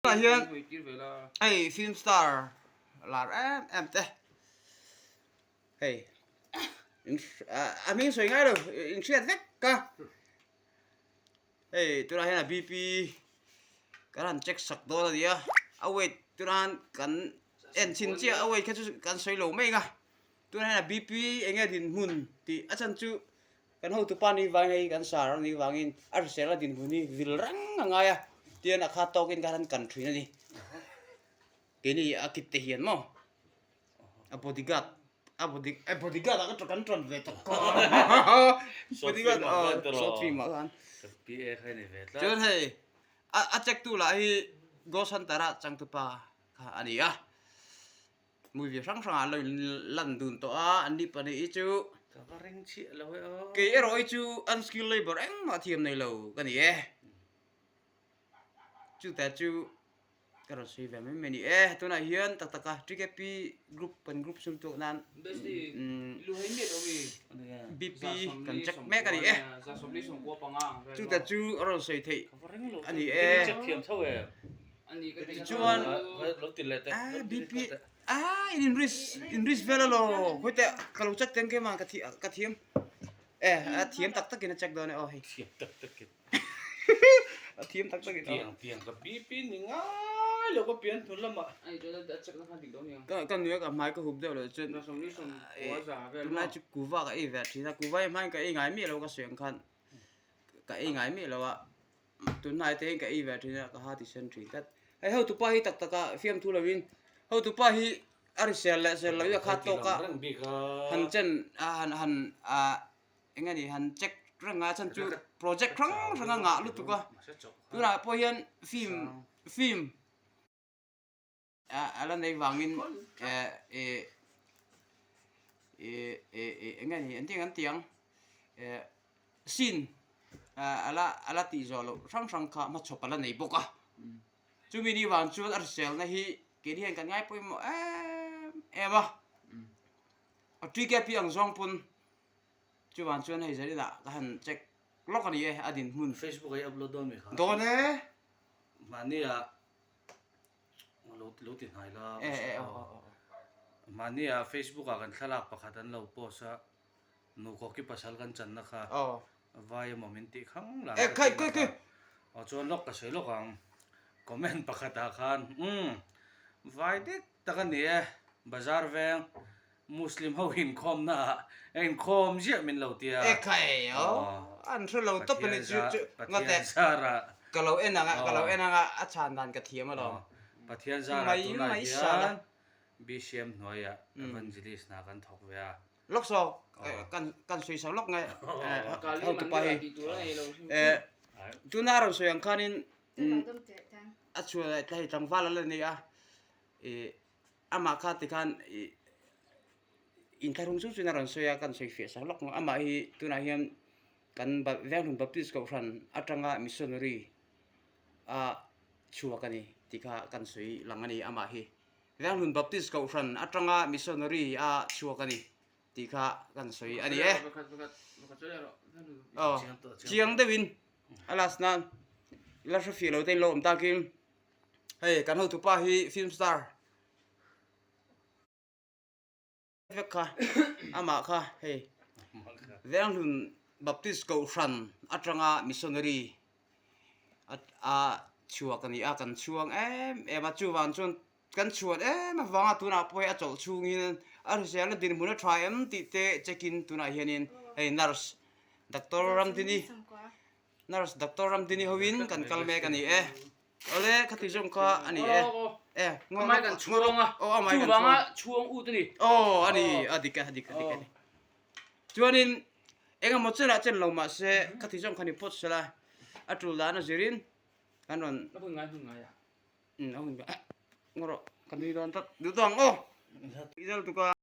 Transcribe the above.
Tunah hian hei film star lar em em te hei a hming sawi ngai lo in hriat vek ka hei tunah hian a BP kan han check sak dawn a ni a a weight tunah hian kan en chhin chiah a weight kha chu kan sawi lo mai ang a tunah hian a BP eng nge dinhmun tih a chhan chu Kan hotupa ni vangin hei kan sar a nih vangin a hrisel a dinhmun hi vil reng a ngai a, tian a khat tawkin khan an kan thin a ni. Keini a kit te hian maw a bodyguard a body a bodyguard ah ka kan tan ve tak kha bodyguard short film ah khan chuan hei a check tu lah hi ghost hunter a changtupa kha a ni a. Movie hrang hrangah an lo in lan dun tawh a, an ni pahnih hi chu Ka va ring chiah lo e aw. Kei erawh hi chu unskilled labour engmah thiam nei lo ka ni e. Chutah chu ka rawn sawi ve mai mai a ni e. Tunah hian tak taka TKP group kan group chhung tuak nan BP kan check mek a ni e. Chutah chu a rawn sawi theih a ni e. Tichuan BP ah in risk in risk vel alo hawi teh ka lo check teng kema ka thi ka thiam e a thiam tak takin a check dawn e aw hei thiam tak takin a thiam tak takin tiang tiang ka BP ni ngai lo ka pian thun lamah ka ka nui a ka hmai ka hup deuh loh chuan tunlai chu kuva ka ei ve thin a kuva hi hmain ka ei ngai miah lo ka sawi ang khan ka ei ngai miah lo a. Tunhnai te hian ka ei ve thin a, ka ha ti sen thin tlat. Hei hotupa hi tak taka fiamthu lovin hotupa hi a hrisel leh sel loh hi a khat tawk a, han chen han han ah eng nge ni han check reng a chhan chu project hrang hrang a ngah lutuk a, tunah pawh hian film film. A la nei vangin eh eh eh eng nge ni engtin an ti ang eh scene a la a la tih zawh loh hrang hrang kha hmachhawp a la nei bawk a chumi ni vang chuan a hriselna hi keini hian kan ngai pawimawh em em a a TKP ang zawng pawn chuvang chuan hei zaninah ka han check lawk a ni e a dinhmun Facebook ah i upload dawn mi kha dawn e mahni ah Lo lo ti hnai la Eh eh aw aw aw. Mahni ah Facebook ah kan thlalak pakhat an lo post a, Nukawki pasal kan channa kha Aw. vai emaw min tih khang lang Eh ka khai tih khai na khai. kha. Aw chuan lawk ka sawi lawk ang. Comment pakhat ah khan umm vai dik tak a ni e, bazar veng Muslim ho inkhawmna ah a inkhawm ziah min lo tia. E khai aw an hre lo tawp a ni chu chu ngawt e. Pathian zarah. Ka lo en ang a ka lo en ang a a chhan dan ka thiam alawm. Pathian zarah tunah hian BCM hnuaiah Evangelist hna kan thawk ve a. Lawk saw kan kan sawi sak lawk nge hotupa hi tuna a rawn sawi ang khanin a chhuah hei tlangval a la ni a ih Amah kha tikhan ih inthlahrung chu chuan a rawn sawi a, kan sawi fiah sak lawk ang. Amah hi tunah hian kan Venghlun Baptist Kohhran atanga missionary a chhuak a ni tih kha kan sawi lang a ni amah hi. Venghlun Baptist Kohhran atanga missionary a chhuak a ni tih kha kan sawi a ni e. Aw chiang deuhin a last nan la hre fiah lo te in lo awm takin. Hei kan hotupa hi film star vek kha amah kha hei Venghlun Baptist Kohhran atanga missionary a chhuak a ni a kan chhuang em em a chuvang chuan kan chhuan em avanga tunah pawh hei a chawlh chhungin a hriselna dinhmun a tha em tih te check in tunah hianin hei nurse doctor Ramdini Nurse Doctor Ramdini hoin kan kal mek a ni e. Awle khati zawng kha a ni e. E ngaw amai kan chhuang a. Aw amai kan chhuang. Chuvanga chhuang ut a ni. Aw a ni a dik a dik a dik a ni. Chuanin engemaw chenah chen lo mah se khati zawng kha ni phawt sela a tul dan a zirin kan rawn A hun ngai hun ngai a. Um a hun ngai. Ngaw rawh ka nui dawn tlat. Duh tawh ang aw. Izal tuka.